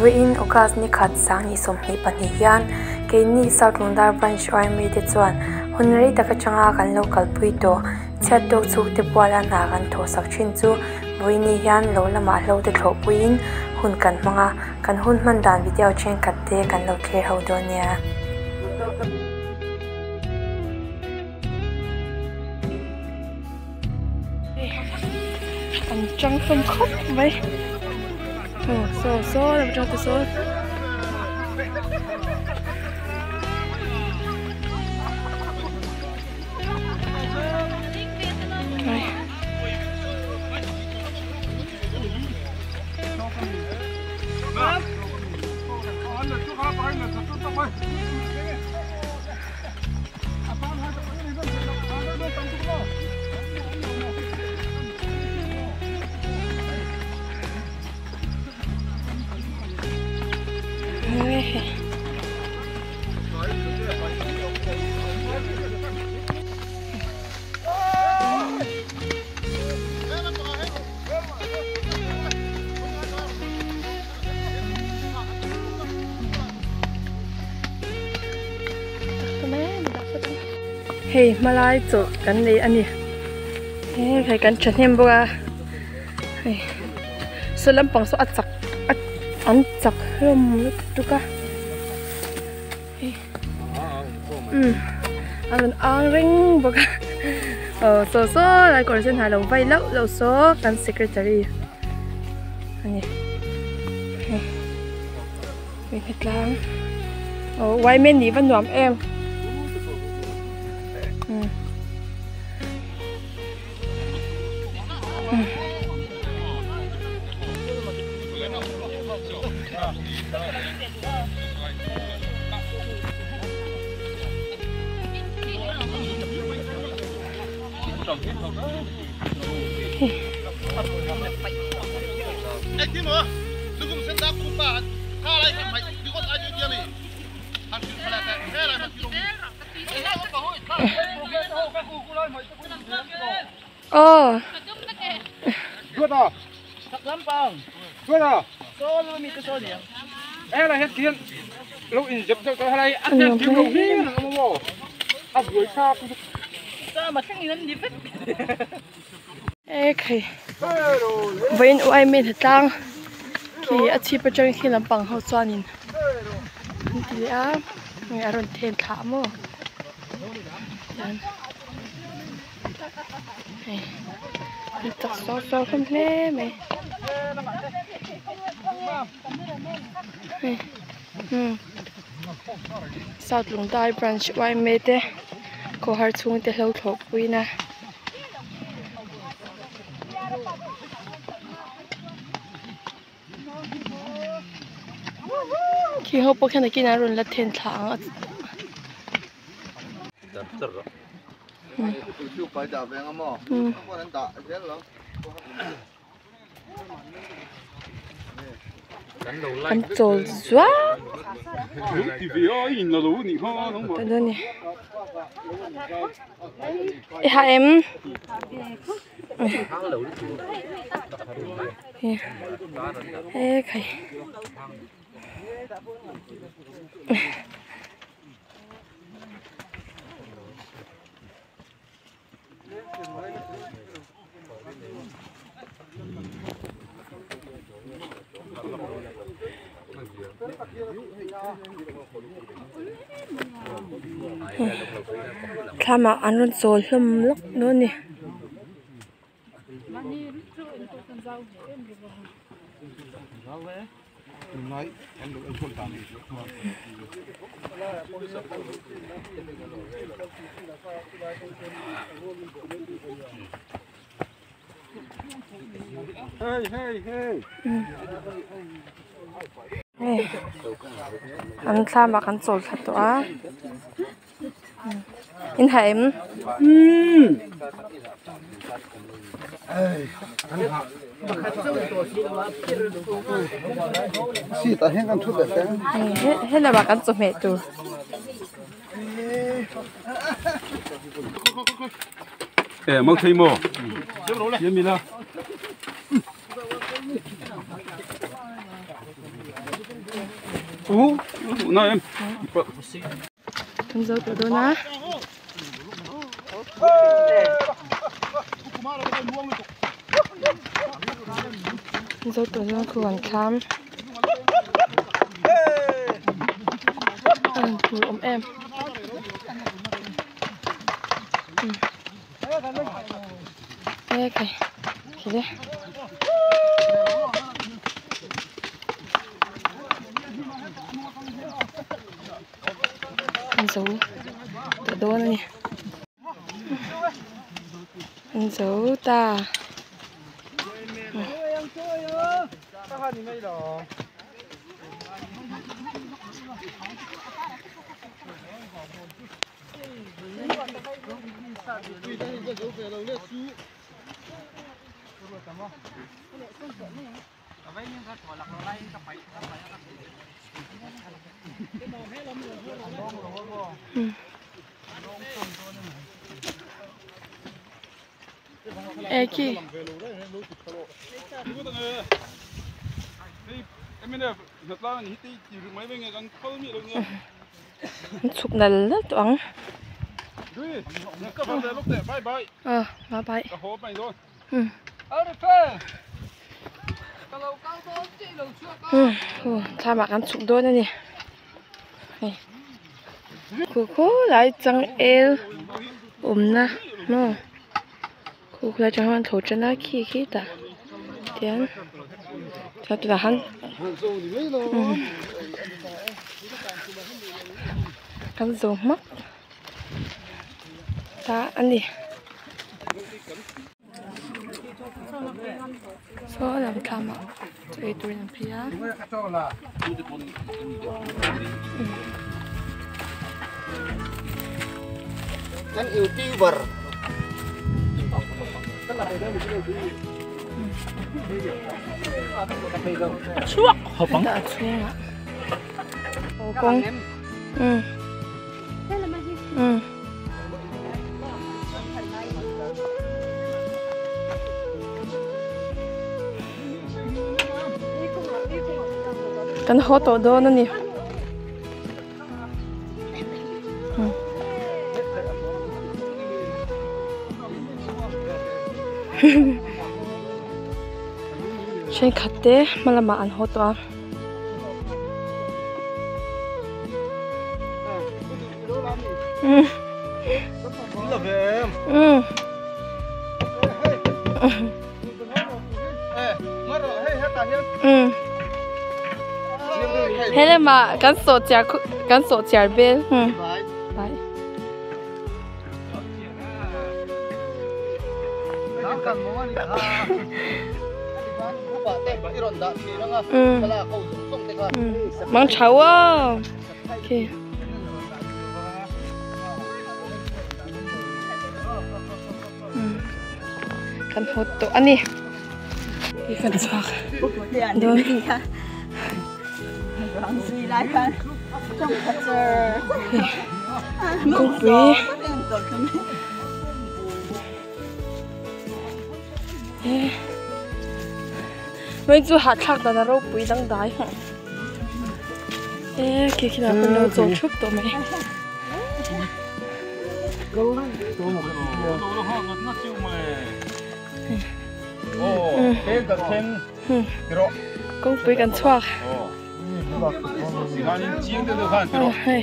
Vawiin August ni khat sanghnih 22 hian keini South Lungdar Branch yma te chuan hun rei tak atanga kan lo kalpui tawh chhiat tawk chhuk te puala hna kan thawh sak thin chu vawiini hian lo lamah hlo te thlawh puiin hun kan hmang a, kan hun hman dan video thenkhat te kan lo thlir ho dawn nia. An chang hlawm khawp mai aw saw saw lam atang te sawn. Hei hmalai chawlh kan nei a ni hei kan thahnem bawk a hei saw lampang saw a chak an chak hlawm lutuk a hei umm a rawn ang reng bawk a aw saw saw lai kawr sen ha lo vai lauh lauh saw kan secretary a ni hei. Tlang aw yma nih va nuam em umm Aw. Ekhei vawiin uaimi hnatlang khi a chhip atangin khi lampang ho chuanin an ti leh a hei a rawn then thlah maw tian hei an chak sawr sawr hlawm hle mai hei umm South Lungdai branch yma te khawhar chhungte hlo thlawh puina. Khi ho pawh khian nakinah an rawn la then thla ang a. An chawl zuau ta dawn ni i ha em ekhai. Thlamah an rawn chawl hlawm lawk dawn a ni. An thlamah kan chawl thla tawh a. In ha em? He lamah kan chawhmeh tur. Kan zo tawh dawn a. Kan zo tawh dawn a khu an thlam. A rawn tur awm em. An zo ta dawn a ni an zo ta. E khi. An chhuk nal nal tawh ang. Aw bye bye. Thlamah kan chhuk dawn a ni. Hei khu khulai changel awmna maw khu khulai atang hian tho tan a khi khi tah tian chuan tunah khan kan zo hmak ta a ni. Saw lam thlamah chaw ei turin an phei a. Kan youtuber. A chhungah aw kawng umm umm. Kan haw tawh dawn a ni. Thenkhat te hma lamah an haw tawh a. He lamah kan sawhchiar kan sawhchiar bel bye. Mang chau aw. Okay. Kan hawt tawh a ni. Kan chhuak dawn. Kawngpui. Mai chu hahthlak dan a ropui dangdai hawh. E khi khi lah kan lo chawl thup tawh mai. Kawngpui kan chhuak. Hei.